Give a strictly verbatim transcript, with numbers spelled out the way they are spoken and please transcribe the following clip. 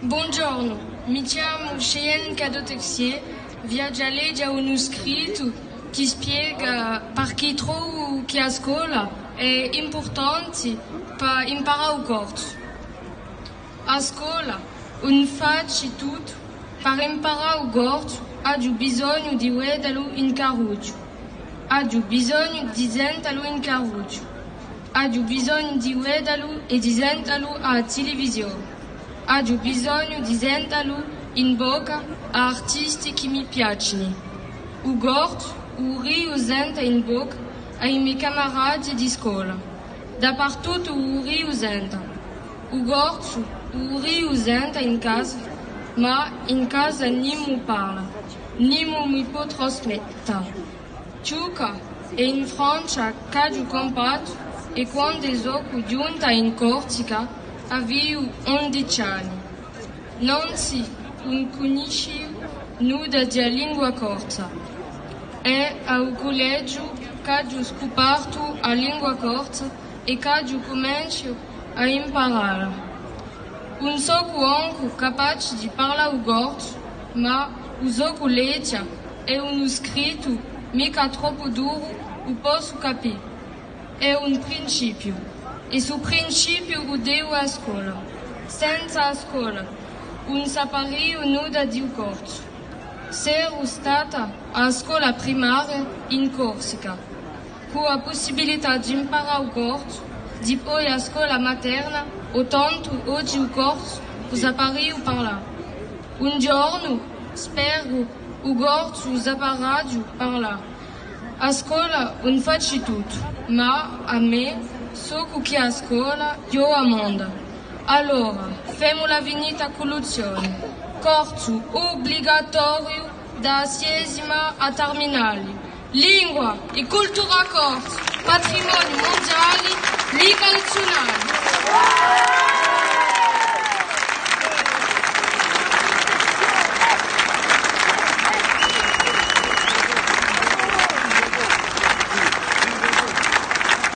Bonghjornu, mi chjamu Cheyenne Cadeau-Texier, vi aghju à leghja unu scrittu chì spiega parchì trovu chì a scola hè impurtanti pà imparà u corsu. A scola ùn faci tuttu, pà imparà u corsu aghju bisognu di vedalu in carrughju. Aghju bisognu di sentalu in carrughju. Aghju bisognu di vedalu è di sentalu à a tilivisione. Aghju bisognu di sentalu in bocca à artisti chì mi piacini. U corsu u vuriu senta in bocca à i me camarati di scola. Dapartuttu u vuriu senta. U corsu u vuriu senta in casa, ma in casa nimu parla, nimu mi pò trasmetta. Chjuca hè in Francia ch'aghju campatu è quandu socu ghjunta in Corsica aviu undeci anni. Nanzi ùn cunnisciu nudda di a lingua corsa. Hè à u cullegiu ch'aghju scupartu a lingua corsa è ch'aghju cumenciu à imparalla. Ùn socu ancu capaci di parlà u corsu, ma u socu leghja è unu scrittu micca troppu duru u possu capì. Hè un principiu, è stu principiu u devu à a scola. Senza a scola, ùn sapariu nudda di u corsu. S'eru stata à a scola primaria in Corsica, cù a pussibilità d'imparà u corsu, dipoi a scola materna, o tantu oghji u corsu u sapariu parlà. Un ghjornu, speru, u corsu u saparaghju parlà. A scola ùn faci tuttu, ma à mè, socu chì a scola ghjova monda. Allora, femula finita cù l'opzioni. Corsu ubligatoriu da a siesima à a terminali. Lingua è cultura corsa, patrimoniu mundiali, lingua naziunali.